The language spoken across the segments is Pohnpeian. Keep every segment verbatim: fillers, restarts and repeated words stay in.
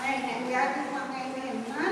Ma'am, ma'am, ma'am, ma'am, ma'am, ma'am, ma'am, ma'am,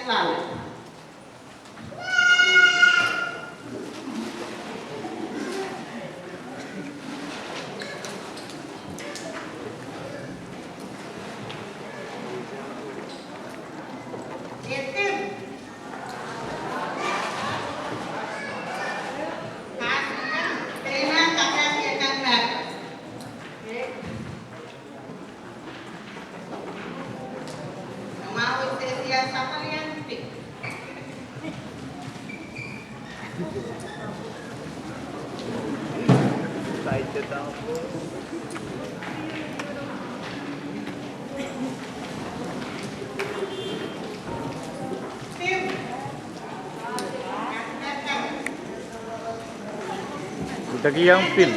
ma'am, Kutak iang pil.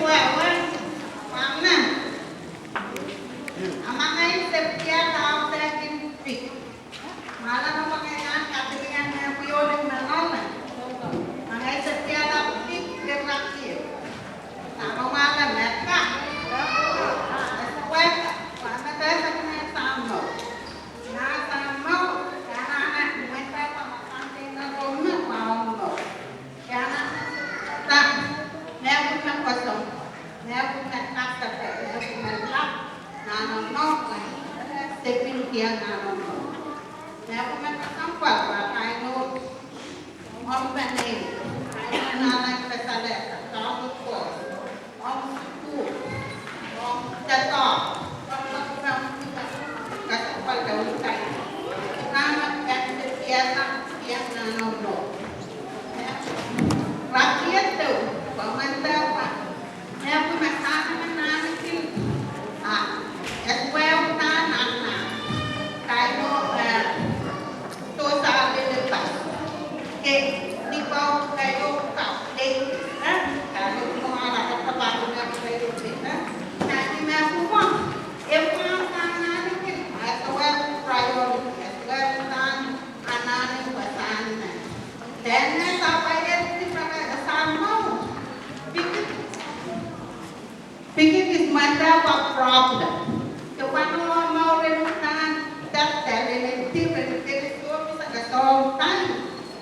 Pil kis manda pahn problem. Ke pahn ong mour en uhdahn, dahkot, elen dih, elen dih, soh, pil sang ke soh, uhdahn.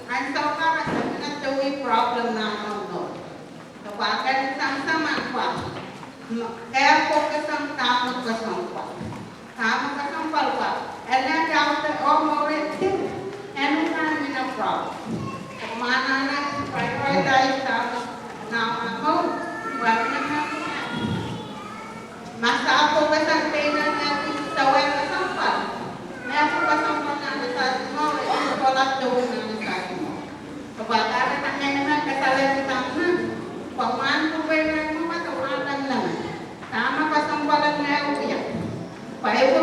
Ansou kan, ansou kan, ansou kan, problem nan omw mour. Ke pahn kak sansal mwahu. Ke pahn kak sansal mwahu, ke sansal mwahu. Dahme kesempwal pwe, elen dahkot, oh, mour en dih, en uhdahn ni problem. Ke pahn anahne prioritize dahme nan omw mour, pwe mehn mehn. Ma se pahn kesempwal, pil nan mehn mehn, se pahn kesempwal. Mehn mehn kesempwal nan mehn mehn, oh, e kolahng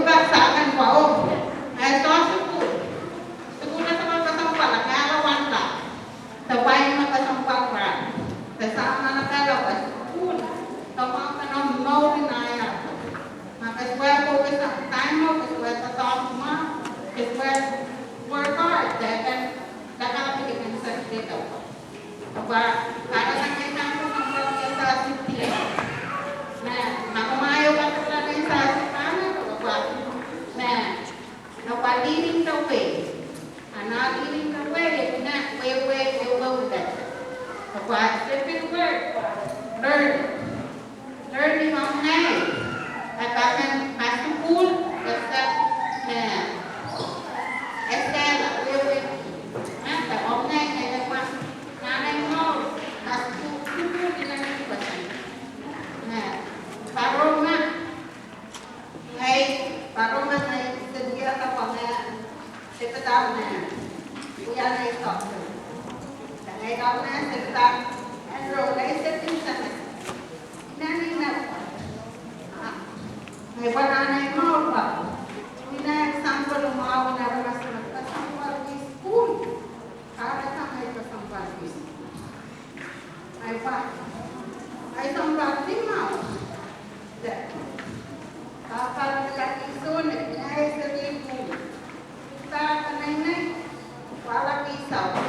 Pak saken pwahu. Ngehi soh sukuhl. Sukuhl ese pahn kesempwal, ngehi ale wan lap. Se pwain me kesempwal rahn. Se sang manokehla pwe sukuhl, ke mwahu ke nohn mour en ahi ahnsou. Ma ke sohte focus sang time o, ke sohte doadoahk mwahu, ke sohte work hard, de ke lakape ke kin seri de ke. Pwe, kahrehda ngehi sang kesempwal ke sasi pil. Me, ma ke mwahu ke sasi pahn, pwe, me, me pwe leading the way. A nan leading the way, e nan wehwehki ehu wet. Pwe second word, learn. Learning ong ngehi, e pahn kasukuhl, e sehla, e sehla wehwehki. Ngehi, ong ngehi, ngehi pahn, nan ahi mour, kasukuhl, sukuhl, nan ahi pahn. Ngehi, paroma. Ngehi, paroma ngehi, se diarada pwe ngehi, se pahn me, wia ngehi sohte. Ngehi pahn me, se pahn, enroll, ngehi se pahn semester. Ngehi, ngehi, ngehi pahn nan ahi mour pahn. Ngehi example mwahu nan aramas me kesempwalki sukuhl. Kahrehda ngehi kesempwalki sukuhl. Ngehi pahn, ngehi kesempwalki mwahu. De, pahpa lelaki sohte, ngehi seri pwung. Pahpa ngehi, ngehi, pahpa lelaki sohte.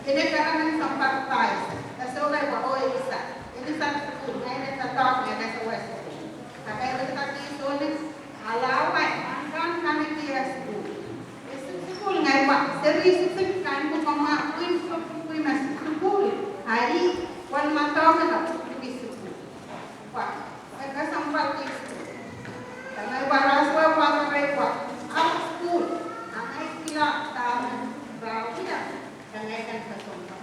Ine karamen sompah pais, e sohte pwe oh isa. Ine sang sukuhl, ngehi ne doadoahk, ngehi ne sewese sukuhl. Kahrehda lelaki sohte, alawai, anahn kan kanekihla sukuhl. Sukuhl ngehi pahn, seri sukuhl kan pwe komw pwihn pwihn me sukuhl. Ahi, wen ma doadoahk me pwihn sukuhl. Pwe, e kesempwalki sukuhl. Ngehi pahn raswa pahn rei pwe, ah sukuhl. Ngehi kihla dahme rawi, ngehi kan kesempwal.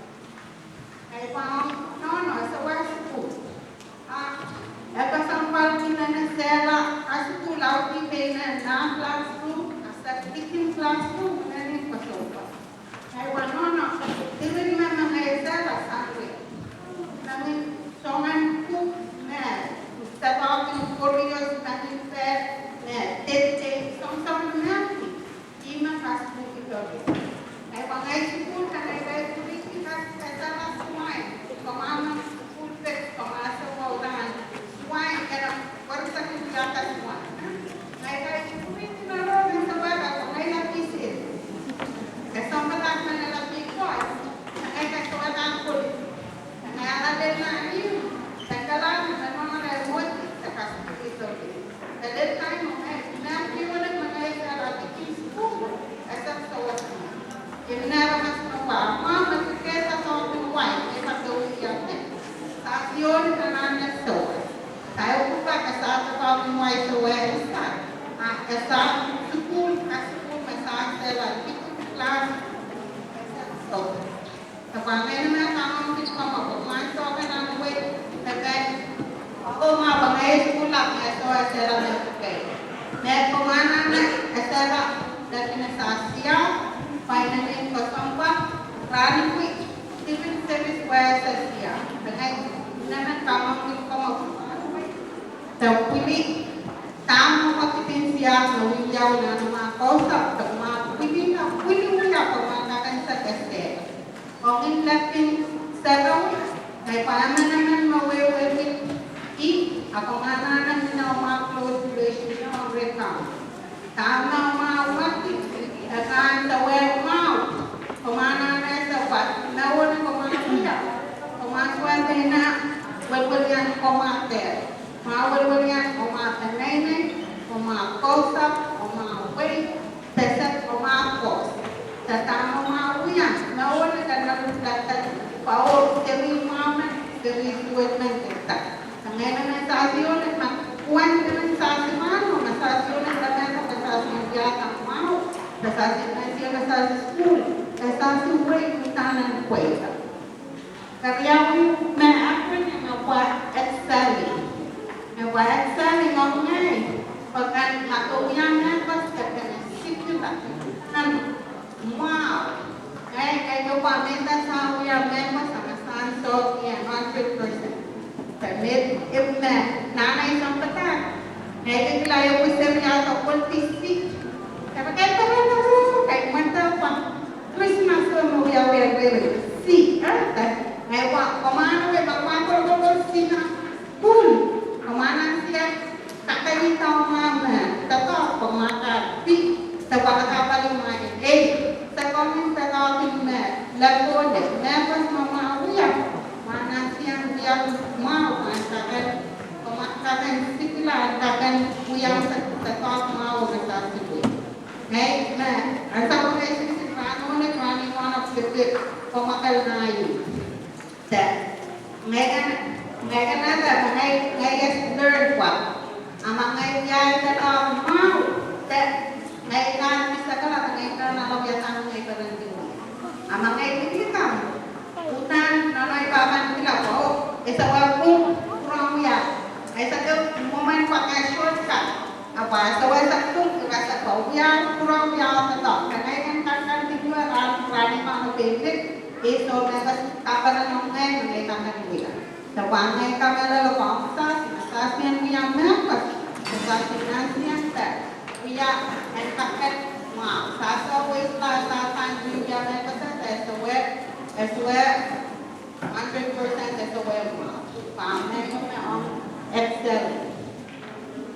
Ngehi pahn nohno, sewese sukuhl. Ah, e kesempwalki me ngehi sehla, ah sukuhl audih pein nan classroom, ah sehla likin classroom, ngehi kesempwal. Ngehi pahn nohno, diren me ngehi sehla sang wei. Ngehi soangen pwuhk me, se pahn koaros ngehi pahn, me, tete, soangen soangen me. Ihme kasukuhl kihdo. Ngehi pahn ngehi sukuhl kan ngehi pahn pwurehng kas kasala suwai. Komw nan sukuhl pet, komw sohte pahn suwai, kera pwersakin wiahda suwai. Ngehi pahn pwurehng nan rohng sewese, ngehi lapise. Ke sohte pahn me lapise. Ngehi pahn sewese pwurehng. Ngehi ale lel nan ieu, se kala, se nohno, se mwohdi, se kasukuhl kihdo. Ke lel time o, ngehi, ngehi pil wene me ngehi sehla likin sukuhl, e sehla sewese. Ihme aramas me pahn, ma me kehkehda soahng wai, e pahn dohng iang. Sahn ieu anahne sewese. Kae uhk pahpa ke sehla soahng wai sewese. Ah, ke sehla sukuhl, kasukuhl me sehla likin class, e sehla sewese. Pwe ngehi me kamwomwkihdi komwi, pwe ma sohte nan wet, pwe, pwe ma pwe ngehi sukuhl ahpw ngehi sohte sehla me pwuke. Me pwe ma nan me sehla, dahme sehla, pwe ngehi kesempwal, rahn pwukat, civil service wehwehki. Pwe ngehi me kamwomwkihdi komwi. Pwe pwili, dahme komw kihdi sehla, me wia nan ma kousapw, pwe ma pwili, pwili wia, pwe ma kakan sehla. Ong ih lapin sarawi, ngehi pahn emenemen me wehwehki ih, a komw anahne mihmi nan ma close relation, nan rekam. Dahme ma wahki, e kan sewese mwahu, komw anahne sewese, me wone komw wia, komw sohte pahn welwelian komw dehr. Ma welwelian komw peneinei, komw kousapw, komw wehi, pwe se komw koasoia. Dahme ma wia, me wone kan nan lap, pwe oh seri mwahu men, seri suwed men kehda. Ngehi me sehla sionek ma, pwuhn men sehla mwahu, me sehla sionek, me sehla sionek, me sehla sionek, me sehla sukuhl, me sehla wehi, me sehla pweida. Keriau me acronym me pwe EXCEL. Me pwe EXCEL ong ngehi, pwe kan ma ke wia mehkot ke kin sikila. Nan mwahu. Ngehi, ngehi pwe ma ke wia mehkot, sang sang soh, ie hundred percent. Pwe me, ih me, nan ei sounpadahk. Ngehi kihla ehu seri ah sapwellime si. Kak peren ehu, kak mwende pwe Krismas me wiawi riri si, eh, de ngehi wa, komw ahn wia, ma komw ahn kolokol si nan pwul, komw ahn sie, kak ih doadoahk me, doadoahk komw ahn kak pi, de wa kak pali ma ei, se komw en doadoahk me, lekode, me pwes ma ma wia, ma nan sie wia mwahu, ma kak en Komw kak en sikila, kak en wia se, se doadoahk mwahu me sa sili. Ngehi, me, ansou me ngehi siksik rahn oh nit, rahn imwahn oh pwukat, komw kak en nai. De, ngehi kin, ngehi kin nda, ngehi, ngehi kin learn wa. A ma ngehi wia doadoahk mwahu, de, ngehi nan misekala, ngehi kan ale wia sang ngehi peren di. A ma ngehi wia kan, uhdahn nohno pahn kihla pwe, oh, e sohte wia pwung, pwurehng wia. E sohte mwomwen pak eh shortcut. Ahpw e sohte wia sang pwung, e sohte pwe wia, pwurehng wia doadoahk. Ngehi kin kan kan di wia rahn, rahn imwahn oh pwukat, e sohte me kak, kak pahn nohn ngehi, ngehi kan kan wia. Soh, pwe ngehi kamehlele pwe omw sasi, sasi en wia mehkot, sasi nan sie de wia en kak en mwahu. Sasi wia la, sasi en wia mehkot, e sohte, e sohte hundred percent, e sohte mwahu. Pwe mehkot me omw excel.